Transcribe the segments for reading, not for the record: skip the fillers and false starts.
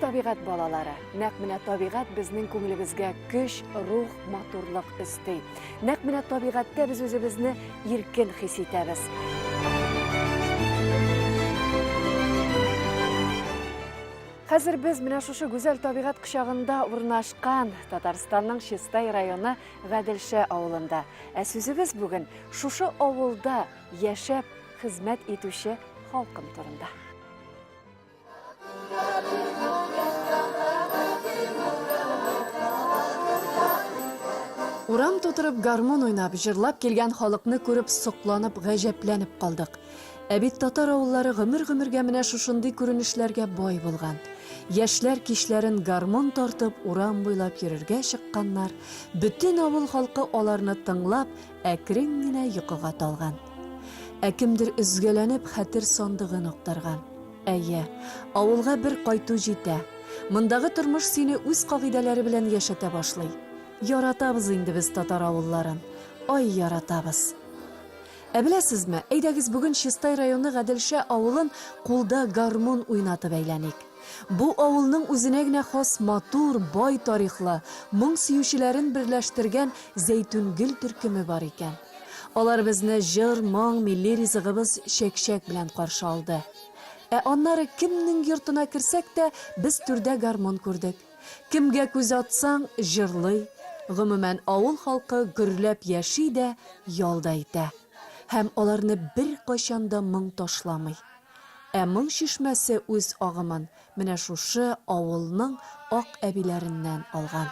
табигать балалары. Нәкъ менә табигать безнең күңелебезгә көч, рух, матурлык өсти. Нәкъ менә табигатьтә без үзебезне иркен хис итәбез. Хәзер без менә шушы гүзәл табигать кочагында урнашкан Татарстанның Чистай районы Гаделшә авылында. Ә сүзебез бүген шушы авылда яшәп хезмәт итүче халкым турында. Урам тутырып гармун уйнап, җырлап килгән халыкны күреп сокланып, гаҗәпләнеп калдык. Ә бит татар авыллары гомер-гомергә менә шушындый күренешләргә бай булган. Яшьләр кичләрен гармун тартып урам буйлап йөрергә чыкканнар, бөтен авыл халкы аларны тыңлап, әкрен генә йокыга талган. Ә кемдер өзгәләнеп хәтер сандыгын актарган. Әйе, авылга бер кайту җитә. Мондагы тормыш сине үз кагыйдәләре белән яшәтә башлый. Яратабыз инде без татар авылларын. Ай, яратабыз. Ә беләсезме, әйдәгез бүген Чистай районы Гаделша авылын кулда гармун уйнатып әйләник. Бу авылның үзенә генә хас матур, бай тарихлы, моң сөючеләрен берләштергән Зәйтүнгөл төркеме бар икән. Алар безне җыр, моң, милли ризыгыбыз чәкчәк белән каршы алды. Ә аннары кемнең йортына керсәк тә, без түрдә гармун күрдек. Кемгә күз атсаң, җырлый. Гомумән, авыл халкы гөрләп яши дә, ял да итә. Һәм аларны беркайчан да моң ташламый. Ә моң чишмәсе үз агымын менә шушы авылның ак әбиләреннән алган.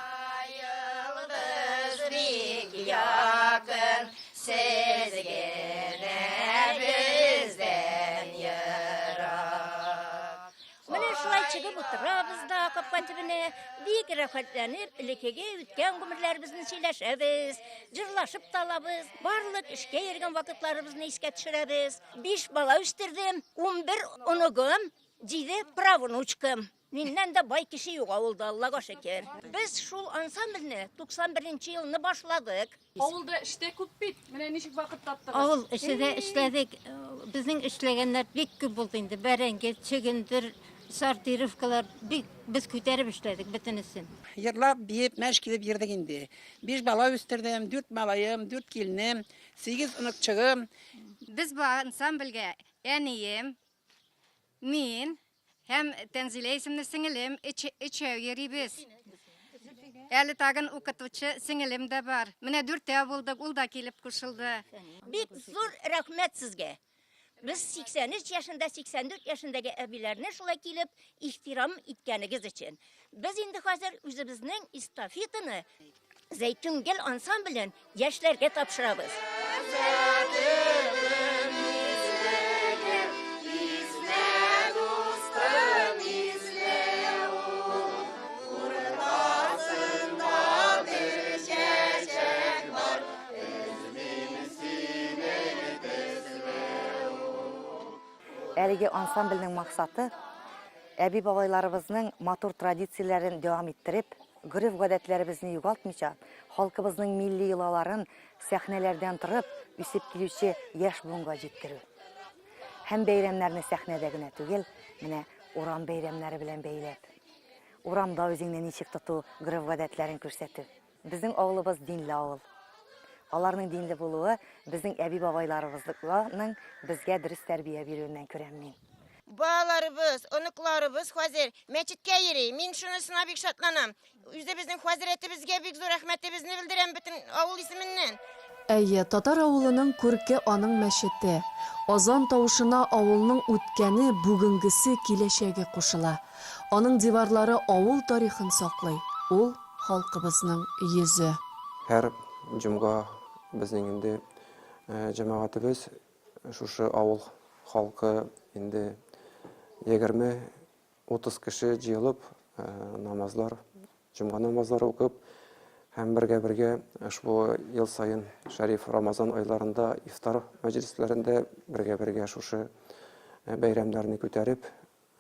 Йолдыз бик якын, сез генә бездән ерак. Менә шулай чыгып утырабыз да капка төбенә, бик рәхәтләнеп, элеккеге үткән гомерләребезне сөйләшәбез, җырлашып та алабыз, барлык эшкә йөргән вакытларыбызны искә төшерәбез. Биш бала үстердем, 11 оныгым, җиде правнучкам. Миннән дә бай кеше юк авылда, Аллага шөкер. Без шул ансамбльне 91 нче елны башладык. Авылда эш тә күп бит. Менә ничек вакыт таптыгыз? Авыл эше дә эшләдек. Безнең эшләгәннәр бик күп булды инде. Бәрәңге, чөгендер, сортировкалар бик без күтәреп эшләдек бөтенесен. Җырлап, биеп, мәш килеп йөрдек инде. Биш бала үстердем, дүрт малаем, дүрт киленем, сигез оныкчыгым. Без бу ансамбльгә әнием, Мин һәм Тәнзилә исемле сеңелем өчәү йөрибез. Әле тагын укытучы сеңелем дә бар. Менә дүртәү булдык, ул да килеп кушылды. Бик зур рәхмәт сезгә. Без 83 яшендә, 84 яшендәге әбиләрне шулай килеп ихтирам иткәнегез өчен. Без инде хәзер үзебезнең эстафетаны Зәйтүн гел ансамблен яшьләргә тапшырабыз. Әлеге ансамбльнең максаты әби-бабайларыбызның матур традицияләрен дәвам иттереп, гореф-гадәтләребезне югалтмыйча, халкыбызның милли йолаларын сәхнәләрдән торып, үсеп килүче яшь буынга җиткерү. Һәм бәйрәмнәрне сәхнәдә генә түгел, менә урам бәйрәмнәре белән бәйләп, урамда үзеңне ничек тоту гореф-гадәтләрен күрсәтү. Безнең авылыбыз динле авыл. Аларның динле булуы безнең әби-бабайларыбызның безгә дөрес тәрбия бирүеннән күрәм мин. Балаларыбыз, оныкларыбыз хәзер мәчеткә йөри. Мин шунысына бик шатланам. Үзебезнең хәзрәтебезгә бик зур рәхмәтебезне белдерәм бөтен авыл исеменнән. Әйе, татар авылының күрке аның мәчете. Азан тавышына авылның үткәне, бүгенгесе, киләчәге кушыла. Аның диварлары авыл тарихын саклый. Ул, халкыбызның йөзе. Һәр җомга безнең инде җәмәгатебез, шушы авыл халкы инде 20-30 кеше җыелып, намазлар, җомга намазлары укып һәм бергә-бергә ошбу ел саен шәриф Рамазан айларында ифтар мәҗлесләрендә бергә-бергә шушы бәйрәмнәрне күтәреп,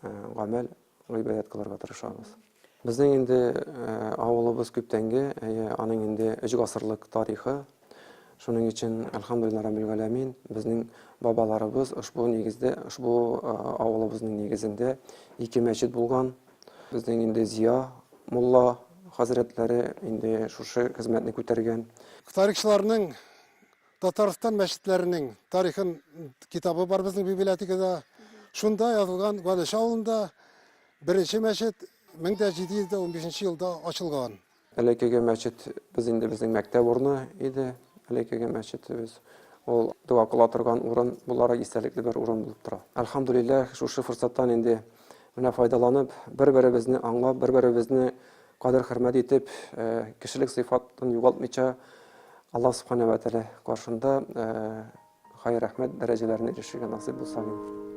гамәл, гыйбадәт кылырга тырышабыз. Безнең инде авылыбыз күптәнге, әйе, аның инде өч гасырлык тарихы. Шуның өчен, әлхәмдүлилләһ раббил галәмин, безнең бабаларыбыз ошбу нигездә, ошбу авылыбызның нигезендә ике мәчет булган. Безнең инде Зия мулла хәзрәтләре инде шушы хезмәтне күтәргән. Тарихчыларның Татарстан мәчетләренең тарихын китабы бар безнең библиотекада. Шунда язылган Гаделша авылында беренче мәчет 1715 елда ачылган. Элеккеге мәчет без инде безнең мәктәп урыны иде. Элеккеге мәчетебез ул дога кыла торган урын буларак истәлекле бер урын булып тора. Әлхәмдүлилләһ, шушы форсаттан инде менә файдаланып, бер-беребезне аңлап, бер-беребезне кадер-хөрмәт итеп, э, кешелек сыйфатын югалтмыйча Аллаһ Субхана ва Тәгалә каршында э, хәер-рәхмәт дәрәҗәләренә ирешергә насыйп булса амин.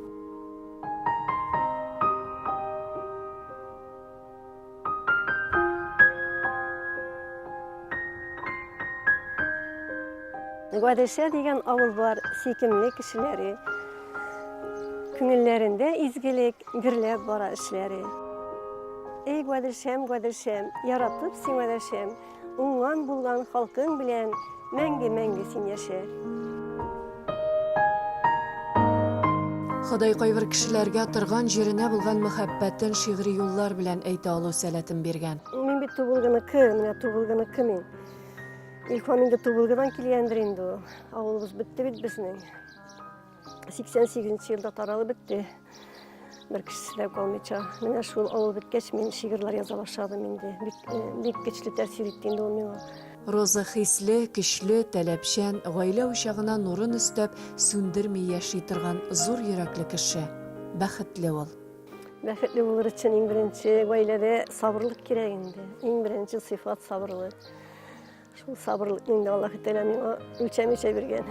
Гаделшә дигән авыл бар, сөйкемле кешеләре. Күңелләрендә изгелек, гөрләп бара эшләре. Эй, Гаделшәм, Гаделшәм, яратып сиңа дәшәм, Уңган булган халкың белән мәңге-мәңге син яшә. Ходай кайбер кешеләргә торган җиренә булган мәхәббәтен шигъри юллар белән әйтә алу сәләтен биргән. Мин бит Тубылгыныкы, менә Тубылгыныкы мин. Илһам инде Тубылгыдан килгәндер инде ул. Авылыбыз бетте бит безнең. 88 елда таралып бетте. Бер кешесе дә калмыйча. Менә шул авыл беткәч, мин шигырьләр яза башладым инде. Бик, э, бик көчле тәэсир итте инде ул миңа. Роза хисле, көчле, таләпчән, гаилә учагына нурын өстәп, сүндерми яши торган зур йөрәкле кеше. Бәхетле ул. Бәхетле булыр өчен иң беренче гаиләдә сабырлык кирәк инде. Иң беренче сыйфат сабырлык. Шул сабырлыкны инде Аллаһ Тәгалә миңа үлчәмичә биргән.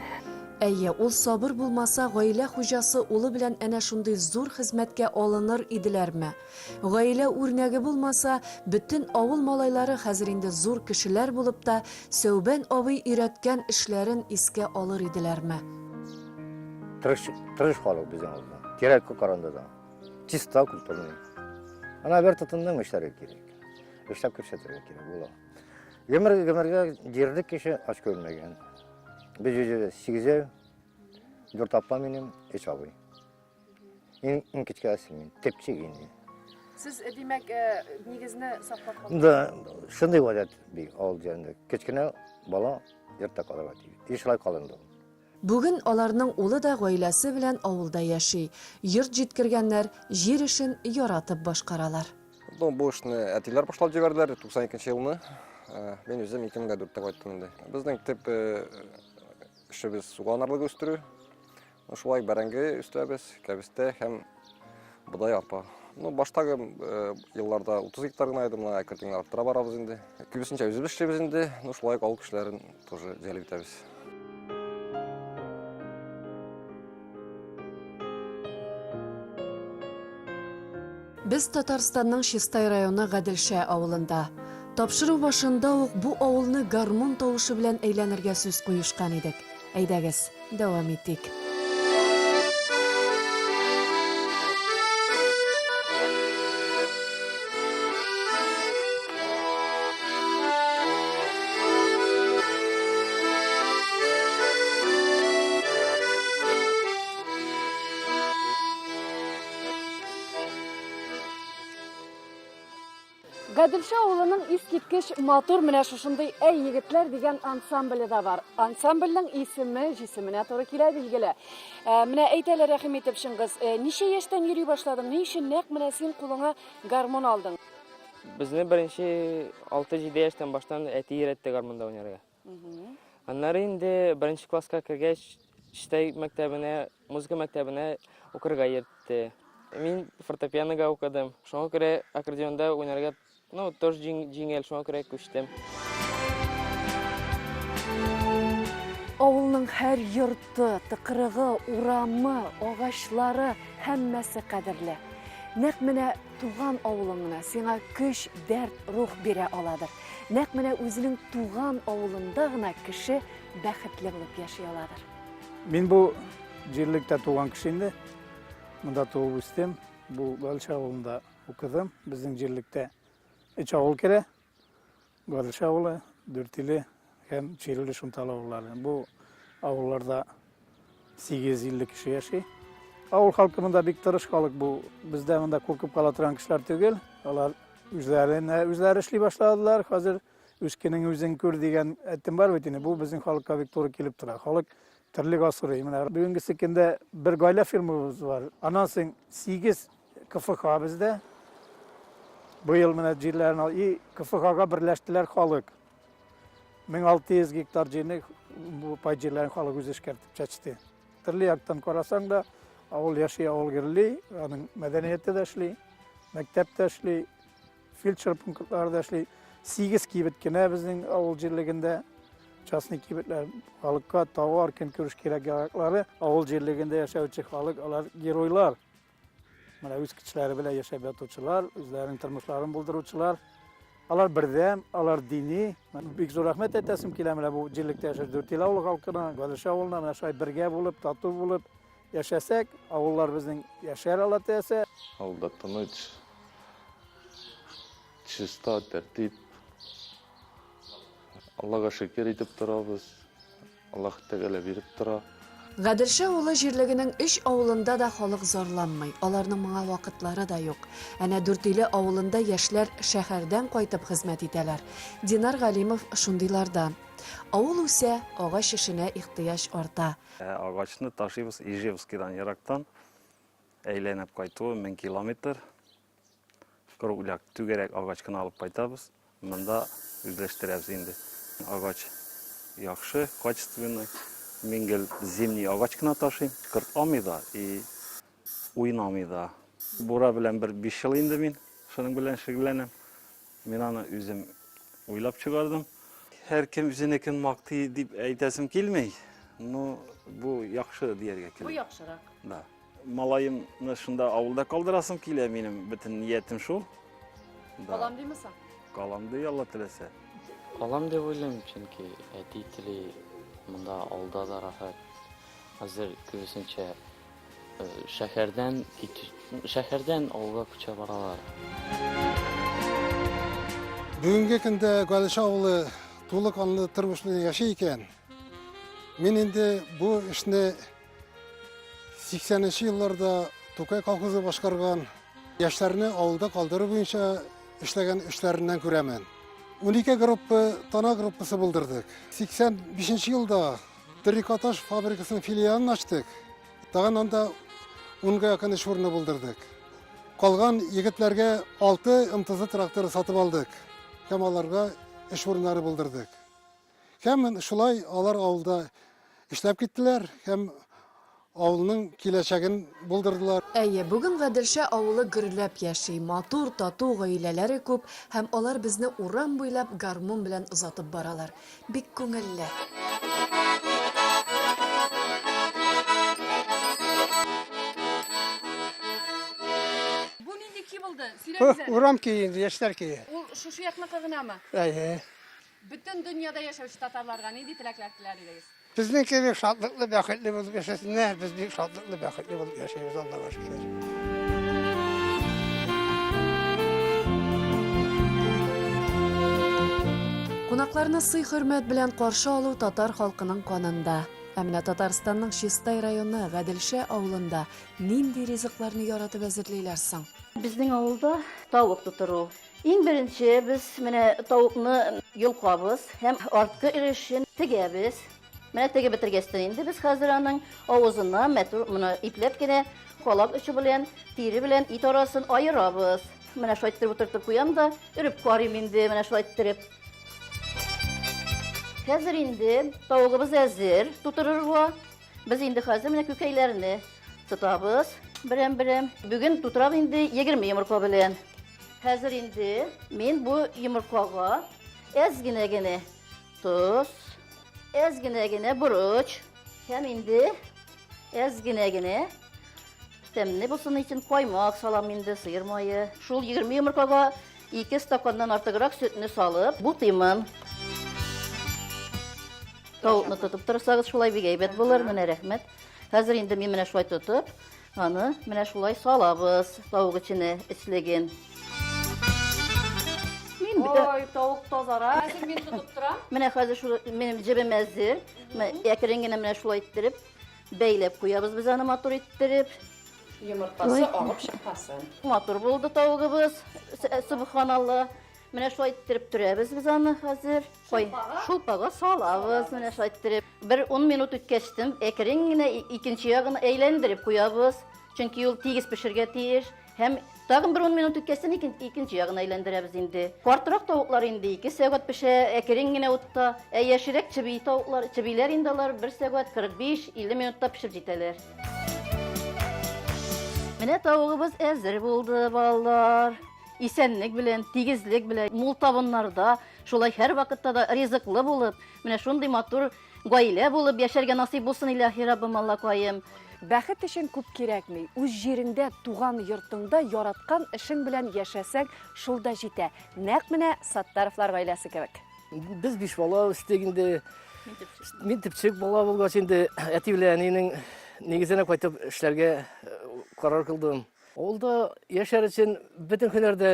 Әйе, ул сабыр булмаса, гаилә хуҗасы улы белән әнә шундый зур хезмәткә алыныр иделәрме? Гаилә үрнәге булмаса, бөтен авыл малайлары хәзер инде зур кешеләр булып та, Сәүбән абый өйрәткән эшләрен искә алыр иделәрме? Тырыш, тырыш халык безнең авылда. Кирәккә караганда да. Чиста, культурный. Ана бер тотындың эшләргә кирәк. Эшләп күрсәтергә кирәк була. Гомер гомергә җирлек кеше ач күрмәгән. Без үзебез сигезәү, дүрт апа минем, өч абый. Иң, иң кечкенәсе мин, төпчек инде. Сез, э, димәк, э, нигезне саклап калдыгыз? Да, шундый гадәт бик авыл җирендә. Кечкенә бала йортта калырга тиеш. И шулай калынды ул. Бүген аларның улы да гаиләсе белән авылда яши. Йорт җиткергәннәр, җир эшен яратып башкаралар. Ну, бу эшне әтиләр башлап җибәрделәр 92 нче елны. Э, мин үзем 2004-тә кайттым инде. Безнең төп э, эшебез суган орлыгы үстерү. Ну, шулай бәрәңге үстерәбез, кәбестә һәм бодай, арпа. Ну, баштагы э, елларда 30 гектар гына иде, менә әкрен генә арттыра барабыз инде. Күбесенчә үзебез эшлибез инде, ну, шулай ук авыл кешеләрен тоже җәлеп итәбез. Без Татарстанның Чистай районы Гаделшә авылында. Тапшыру башында ук бу авылны гармун тавышы белән әйләнергә сүз куешкан идек. Әйдәгез, дәвам итик. Гаделша авылының искиткеч матур менә шушындый Әй егетләр дигән ансамбле дә бар. Ансамбльнең исеме җисеменә туры килә билгеле. Ә, менә әйт әле рәхим итеп, Чыңгыз, э, ничә яшьтән йөри башладың? Ни өчен нәкъ менә син кулыңа гармун алдың? Безне беренче 6-7 яшьтән баштан әти өйрәтте гармунда уйнарга. Аннары инде беренче класска кергәч, Чистай мәктәбенә, музыка мәктәбенә укырга йөртте. Мин фортепианога укыдым. Шуңа күрә аккордеонда уйнарга, ну, тоже җиңел, шуңа күрә күчтем. Авылның һәр йорты, тыкрыгы, урамы, агачлары һәммәсе кадерле. Нәкъ менә туган авылың гына сиңа көч, дәрт, рух бирә аладыр. Нәкъ менә үзенең туган авылында гына кеше бәхетле булып яши аладыр. Мин бу җирлектә туган кеше инде. Монда туып үстем. Бу Галша авылында укыдым. Безнең җирлектә өч авыл керә. Гаделша авылы, Дүртиле һәм Чирүле Шунтал авыллары. Бу авылларда 850 кеше яши. Авыл халкы монда бик тырыш халык бу. Бездә монда куркып кала торган кешеләр түгел. Алар үзләренә үзләре эшли башладылар. Хәзер үз көнең үзең күр дигән әйтем бар бит инде. Бу безнең халыкка бик туры килеп тора. Халык терлек асрый. Менә бүгенгесе көндә бер гаилә фирмабыз бар. Аннан соң 8 КФХ бездә. Быел менә җирләрен ал. И КФХга берләштеләр халык. 1600 гектар җирне бу пай җирләрен халык үзе эшкәртеп чәчте. Төрле яктан карасаң да, авыл яши, авыл гөрли, аның мәдәнияте дә эшли, мәктәп тә эшли, фельдшер пунктлары да эшли. 8 кибет кенә безнең авыл җирлегендә, частный кибетләр, халыкка товар, көнкүреш кирәк-яраклары. Авыл җирлегендә яшәүче халык, алар геройлар. Менә үз көчләре белән яшәп ятучылар, үзләренең тормышларын булдыручылар. Алар бердәм, алар дини. Бик зур рәхмәт әйтәсем килә менә бу җирлектә яшәүче Дүртил авылы халкына, Гаделша авылына менә шулай бергә булып, тату булып яшәсәк, авыллар безнең яшәр Алла теләсә. Авылда тыныч, чиста, тәртип. Аллага шөкер итеп торабыз. Аллаһ Тәгалә биреп тора. Гаделша улы җирлегенең өч авылында да халык зарланмый, аларның моңа вакытлары да юк. Әнә Дүртөйле авылында яшьләр шәһәрдән кайтып хезмәт итәләр. Динар Галимов шундыйлардан. Авыл үсә, агач эшенә ихтыяҗ арта. Ә агачны ташыйбыз Ижевскидан ерактан, әйләнеп кайтуы 1000 километр. Кругляк, түгәрәк агач кына алып кайтабыз. Монда үзләштерәбез инде. Агач яхшы, качественный. Мин гел зимний агач кына ташыйм. Корт алмый да и уйнамый да. Бура белән бер 5 ел инде мин шуның белән шөгыльләнәм. Мин аны үзем уйлап чыгардым. Һәркем үзенекен мактый дип әйтәсем килми. Но бу яхшы дияргә кирәк. Бу яхшырак. Да. Малаемны шунда авылда калдырасым килә, минем бөтен ниятем шул. Да. Калам димме соң? Калам ди, Алла теләсә. Калам дип уйлыйм, чөнки әти тели, монда авылда да рәхәт. Хәзер күбесенчә э, шәһәрдән китү, шәһәрдән авылга күчә баралар. Бүгенге көндә Галиша авылы тулы канлы тормыш белән яши икән. Мин инде бу эшне 80 елларда Тукай колхозы башкарган яшьләрне авылда калдыру буенча эшләгән эшләреннән күрәмен. 12 группа тана группасы булдырдык. 85 елда трикотаж фабрикасының филиалын ачтык. Тагын анда 10-га якын эш урыны булдырдык. Калган егетләргә 6 МТЗ тракторы сатып алдык һәм аларга эш урыннары булдырдык. Һәм шулай алар авылда эшләп киттеләр һәм авылның киләчәген булдырдылар. Әйе, бүген Гаделша авылы гөрләп яши, матур, тату гаиләләре күп һәм алар безне урам буйлап гармун белән озатып баралар. Бик күңелле. Бу нинди көй булды? Сөйләгез әле. Урам көе инде, яшьләр көе. Ул шушы якныкы гынамы? Әйе. Бөтен дөньяда яшәүче татарларга нинди теләкләр теләр идегез? Безнең кебек шатлыклы, бәхетле булып яшәсеннәр. Без бик шатлыклы, бәхетле булып яшәйбез, Аллага шөкер. Кунакларны сый-хөрмәт белән каршы алу татар халкының канында. Ә менә Татарстанның Чистай районы Гаделша авылында нинди ризыкларны яратып әзерлиләр соң? Безнең авылда тавык тутыру Иң беренче без менә тавыкны йолкабыз һәм арткы өлешен тегәбез. Менә тегеп бетергәчтен инде без хәзер аның авызына мәтүр моны ипләп кенә калак очы белән тире белән ит арасын аерабыз. Менә шулай иттереп утыртып куям да, өреп карыйм инде, менә шулай иттереп. Хәзер инде тавыгыбыз әзер тутырырга. Без инде хәзер менә күкәйләрне тотабыз берәм-берәм. Бүген тутырам инде 20 йомырка белән. Хәзер инде мин бу йомыркага әз генә генә тоз, әз генә генә борыч һәм инде әз генә генә тәмле булсын өчен каймак салам инде, сыер мае. Шул 20 йомыркага 2 стаканнан артыграк сөтне салып бутыймын. Тавыкны тотып торсагыз, шулай бик әйбәт булыр. Менә рәхмәт. Хәзер инде мин менә шулай тотып, аны менә шулай салабыз тавык эченә, эчлеген. Мин Ой, тавык тазара. Хәзер мин тотып торам. Менә хәзер шул минем җебем әзер. Әкрен генә менә шулай иттереп бәйләп куябыз без аны матур иттереп. Йомыркасы агып чыкмасын. Матур булды тавыгыбыз, сөбханалла. Менә шулай иттереп төрәбез без аны хәзер. Шулпага салабыз, менә шулай иттереп. Бер 10 минут үткәчтен, әкрен генә икенче ягын әйләндереп куябыз. Чөнки ул тигез пешергә тиеш. Һәм тагын бер 10 минут үткәчтен икенче ягын әйләндерәбез инде. Картрак тавыклар инде 2 сәгать пешә, әкрен генә утта. Ә яшьрәк чеби тавыклар, чебиләр инде алар 1 сәгать 45-50 минутта пешеп җитәләр. Менә тавыгыбыз әзер булды, балалар. Исәнлек белән, тигезлек белән, мул табыннарда, шулай һәрвакытта да ризыклы булып, менә шундый матур Гаилә булып яшәргә насыйп булсын, илаһи Раббым Аллакаем. Бәхет өчен күп кирәкми. Үз җиреңдә, туган йортыңда яраткан эшең белән яшәсәң, шул да җитә. Нәкъ менә Саттаровлар гаиләсе кебек. Без биш бала үстек инде. Мин төпчек бала булгач инде әти белән әнинең нигезенә кайтып эшләргә э, карар кылдым. Авылда яшәр өчен бөтен һөнәр дә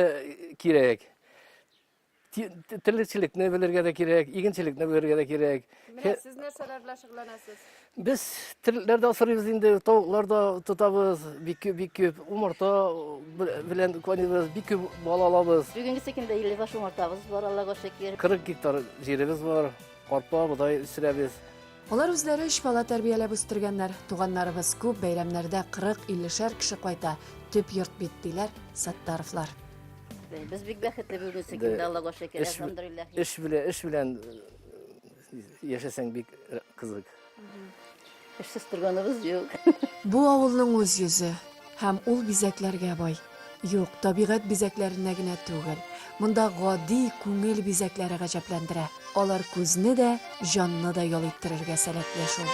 кирәк. Терлекчелекне белергә дә кирәк, игенчелекне белергә дә кирәк. Менә сез нәрсәләр белән шөгыльләнәсез? Без терлекләр дә асрыйбыз инде, тавыклар да тотабыз, бик күп, бик күп. Умарта белән куаныбыз, бик күп бал алабыз. Бүгенге көндә 50 баш умартабыз бар, Аллага шөкер. 40 гектар җиребез бар, арпа, бодай үстерәбез. Алар үзләре өч бала тәрбияләп үстергәннәр. Туганнарыбыз күп, бәйрәмнәрдә 40-50шәр кеше кайта. Төп йорт бит, диләр Саттаровлар. Без бик бәхетле бүгенге көндә, Аллага шөкер, әлхәмдүлилләһ. Эш белән, эш белән яшәсәң бик кызык. Эшсез торганыбыз юк. Бу авылның үз йөзе һәм ул бизәкләргә бай. Юк, табигать бизәкләренә генә түгел. Монда гади күңел бизәкләре гаҗәпләндерә. Алар күзне дә, җанны да ял иттерергә сәләтле шул.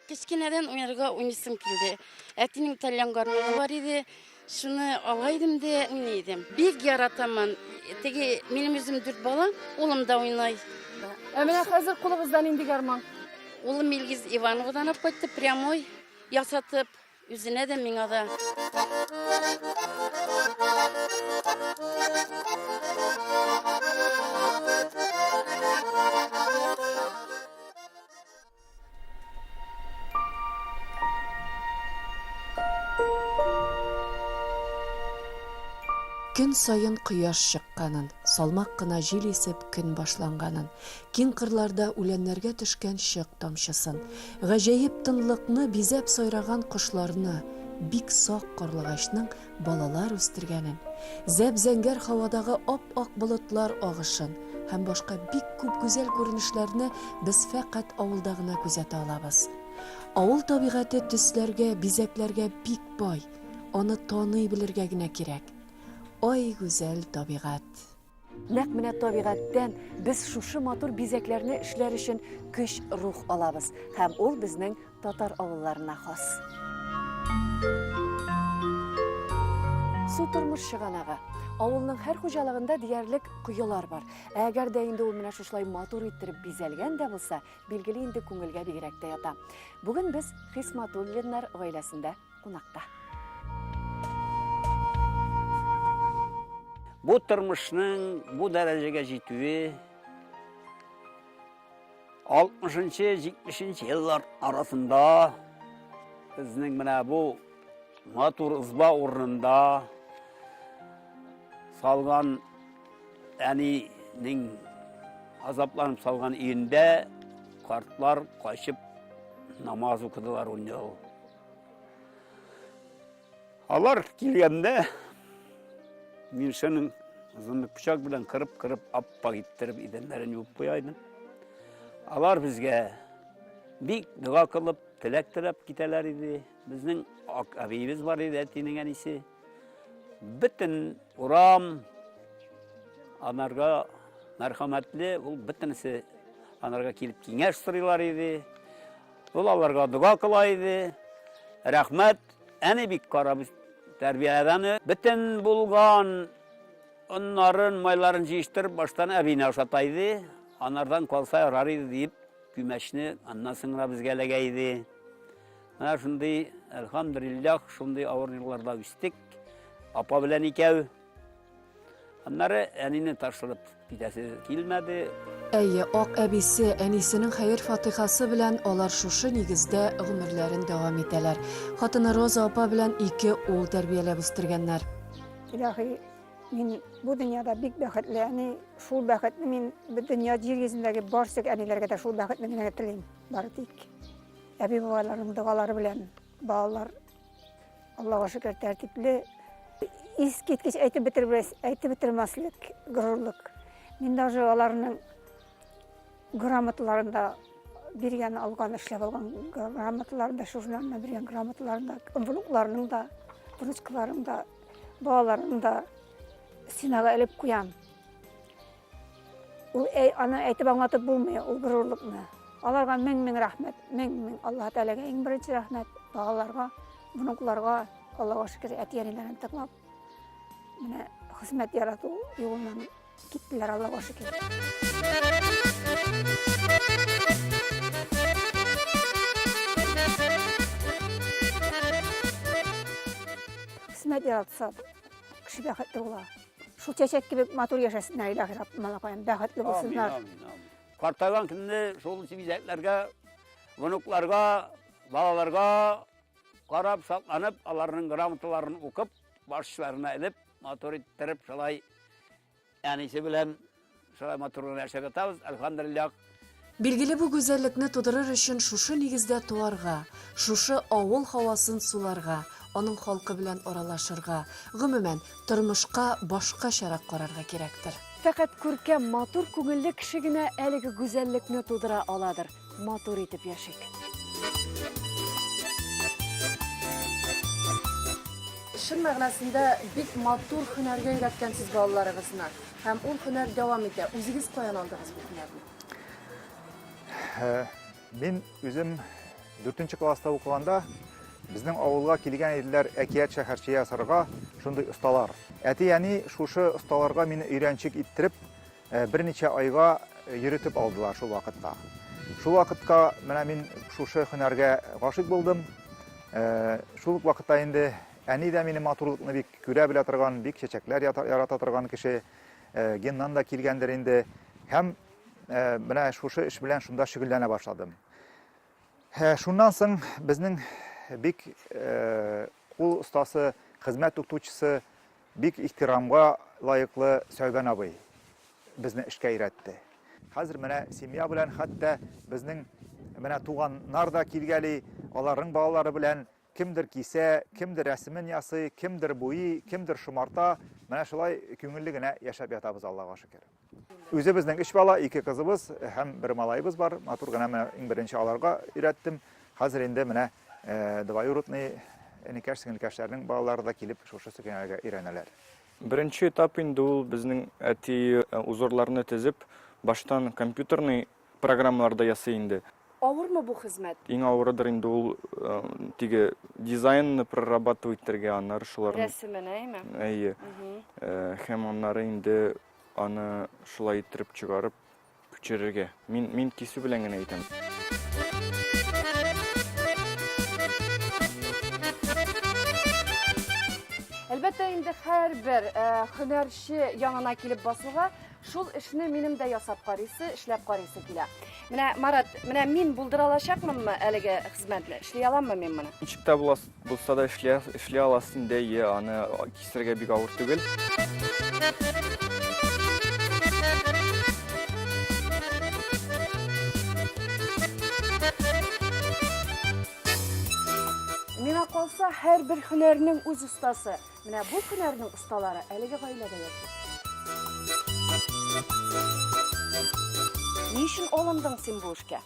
Кечкенәдән уйнарга уйныйсым килде. Әтинең тальян гармуны бар иде. Шуны ала идем дә уйный идем. Бик яратамын. Теге минем үзем дүрт бала, улым да уйный. Ә менә хәзер кулыгызда нинди гармун? Улым Илгиз Ивановадан алып кайтты, прямой ясатып, үзенә дә, миңа да. Көн саен кояш чыкканын, салмак кына җил исеп көн башланганын, киң кырларда үләннәргә төшкән чык тамчысын, гаҗәеп тынлыкны бизәп сайраган кошларны, бик сак карлыгачның балалар үстергәнен, зәп-зәңгәр һавадагы ап-ак болытлар агышын һәм башка бик күп гүзәл күренешләрне без фәкать авылда гына күзәтә алабыз. Авыл табигате төсләргә, бизәкләргә бик бай, аны таный белергә генә кирәк. Ай, гүзәл табигать! Нәкъ менә табигатьтән без шушы матур бизәкләрне эшләр өчен көч, рух алабыз. Һәм ул безнең татар авылларына хас. Су тормыш чыганагы. Авылның һәр хуҗалыгында диярлек коелар бар. Ә әгәр дә инде ул менә шушылай матур иттереп бизәлгән дә булса, билгеле инде күңелгә бигрәк тә ята. Бүген без Хисматуллиннар гаиләсендә кунакта. Бу тормышның бу дәрәҗәгә җитүе 60-70 еллар арасында безнең менә бу матур ызба урынында салган әнинең азапланып салган өендә картлар качып намаз укыдылар ун ел. Алар килгәндә мин шуның озынлык пычак белән кырып-кырып аппак иттереп идәннәрен юып куя идем. Алар безгә бик дога кылып, теләк теләп китәләр иде. Безнең ак әбиебез бар иде, әтинең әнисе. Бөтен урам анарга мәрхәмәтле, ул бөтенесе анарга килеп киңәш сорыйлар иде. Ул аларга дога кыла иде. Рәхмәт, әни бик карап тәрбияләде аны. Бөтен булган оннарын, майларын җыештырып, баштан әбине ашата иде. Анардан калса ярар иде диеп, күмәчне аннан соң гына безгә эләгә иде. Менә шундый, әлхәмдүлилләһ, шундый авыр елларда үстек. Апа белән икәү. Аннары әнине ташлап китәсе килмәде. Әйе, ак әбисе, әнисенең хәер-фатыйхасы белән алар шушы нигездә гомерләрен дәвам итәләр. Хатыны Роза апа белән ике ул тәрбияләп үстергәннәр. Илаһи, мин бу дөньяда бик бәхетле әни, шул бәхетне мин дөнья җир йөзендәге барчык әниләргә дә шул бәхетне генә телим. Бары тик әби-бабайларның догалары белән балалар Аллага шөкер, тәртипле, искиткеч әйтеп бетермәс, әйтеп бетермәслек горурлык. Мин даже аларның грамоталарын да биргән, алган, эшләп алган грамоталарын да, журналына биргән грамоталарын да, внукларының да, внучкаларының да, балаларының да стенага элеп куям. Ул әй, аны әйтеп аңлатып булмый, ул горурлыкны. Аларга мең-мең рәхмәт, мең-мең Аллаһ Тәгаләгә иң беренче рәхмәт, балаларга, внукларга, Аллаһка шөкер, әти-әниләрен тыңлап, менә хезмәт ярату юлыннан киттеләр, Аллаһка шөкер. Хезмәт яратса, кеше бәхетле була. Шул чәчәк кебек матур яшәсеннәр, илаһи Раббым, Аллакаем, бәхетле булсыннар. Амин, амин, амин. Картайган көнне шул бизәкләргә, внукларга, балаларга карап, шатланып, аларның грамоталарын укып, башларына элеп, матур иттереп, шулай әнисе белән шулай матур гына яшәп ятабыз, әлхәмдүлилләһ. Билгеле, бу гүзәллекне тудырыр өчен шушы нигездә туарга, шушы авыл һавасын суларга, аның халкы белән аралашырга, гомумән, тормышка башкачарак карарга кирәктер. Фәкать күркәм, матур күңелле кеше генә әлеге гүзәллекне тудыра аладыр. Матур итеп яшик. Чын мәгънәсендә бик матур һөнәргә өйрәткәнсез балаларыгызны. Һәм ул һөнәр дәвам итә. Үзегез каян алдыгыз бу һөнәрне? Э, мин үзем дүртенче класста укыганда безнең авылга килгән иделәр әкият шәһәрче ясарга шундый осталар. Әти-әни шушы осталарга мине өйрәнчек иттереп, э, берничә айга э, йөретеп алдылар шул вакытта. Шул вакытка менә мин шушы һөнәргә гашыйк булдым. Шул ук вакытта инде әни дә минем матурлыкны бик күрә белә торган, бик чәчәкләр ярата торган кеше. Геннан да килгәндер инде. Һәм Э, менә шушы эш белән шунда шөгыльләнә башладым. Э, шуннан соң безнең бик э, кул остасы, хезмәт укытучысы, бик ихтирамга лаеклы Сәүбән абый безне эшкә өйрәтте. Хәзер менә семья белән хәтта безнең менә туганнар да килгәли, аларның балалары белән Кемдер кисә, кемдер рәсемен ясый, кемдер буйый, кемдер шомарта. Менә шулай күңелле генә яшәп ятабыз, Аллага шөкер. Үзебезнең өч бала, ике кызыбыз һәм бер малаебыз бар. Матур гына менә иң беренче аларга өйрәттем. Хәзер инде менә э, двоюродный энекәш, сеңелкәшләрнең балалары да килеп шушы сөнәргә өйрәнәләр. Беренче этап инде ул безнең әти э, узорларны тезеп, баштан компьютерный программалар да ясый инде. Авырмы бу хезмәт? Иң авырыдыр инде ул э, теге дизайнны прорабатывать итәргә, аннары шуларны. Рәсемен, әйме? Әйе. Э, һәм аннары инде аны шулай иттереп чыгарып күчерергә. Мин мин кисү белән генә әйтәм. Әлбәттә инде һәрбер э, һөнәрче янына килеп басуга Шул эшне минем дә ясап карыйсы, эшләп карыйсы килә. Менә, Марат, менә мин булдыра алачакмынмы әлеге хезмәтне? Эшли аламмы мин моны? Ничек тә булса да эшли, эшли аласың инде, әйе, аны кисәргә бик авыр түгел. Миңа калса, һәрбер һөнәрнең үз остасы. Менә бу һөнәрнең осталары әлеге гаиләдә яши. Ни өчен алындың син бу эшкә?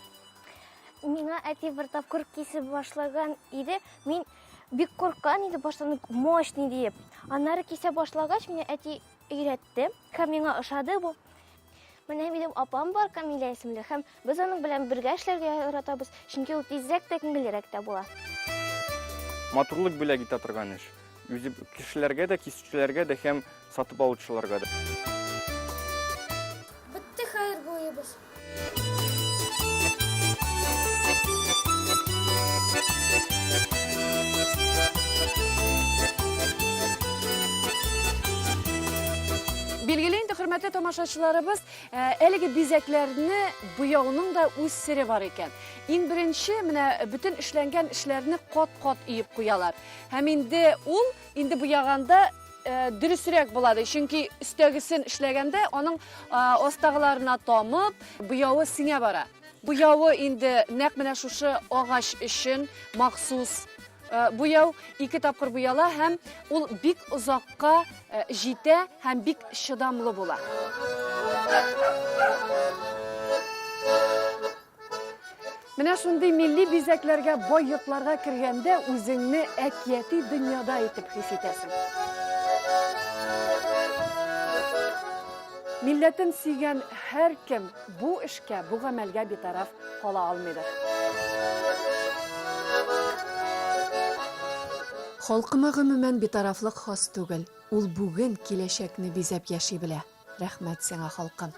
Миңа әти бер тапкыр кисеп башлаган иде. Мин бик курккан иде баштан ук, мощный диеп. Аннары кисә башлагач, мине әти өйрәтте һәм миңа ошады бу. Менә минем апам бар, Камилә исемле, һәм без аның белән бергә эшләргә яратабыз, чөнки ул тизрәк тә, күңеллерәк тә була. Матурлык бүләк итә торган эш. Үзе кешеләргә дә, кисүчеләргә дә һәм сатып алучыларга да. Бетте хәер буебыз. хөрмәтле тамашачыларыбыз, э, әлеге бизәкләрне буяуның да үз сере бар икән. Иң беренче менә бөтен эшләнгән эшләрне кат-кат өеп куялар. Һәм инде ул инде буяганда э, дөресрәк була ди. Чөнки өстәгесен эшләгәндә аның э, астагыларына тамып, буявы сеңә бара. Буявы инде нәкъ менә шушы агач өчен махсус э, буяу ике тапкыр буяла һәм ул бик озакка э, җитә һәм бик чыдамлы була. Менә шундый милли бизәкләргә бай йортларга кергәндә үзеңне әкияти дөньяда итеп хис итәсең. Милләтен сөйгән һәркем бу эшкә, бу гамәлгә битараф кала алмыйдыр. Халкыма гомумән битарафлык хас түгел. Ул бүген киләчәкне бизәп яши белә. Рәхмәт сиңа, халкым!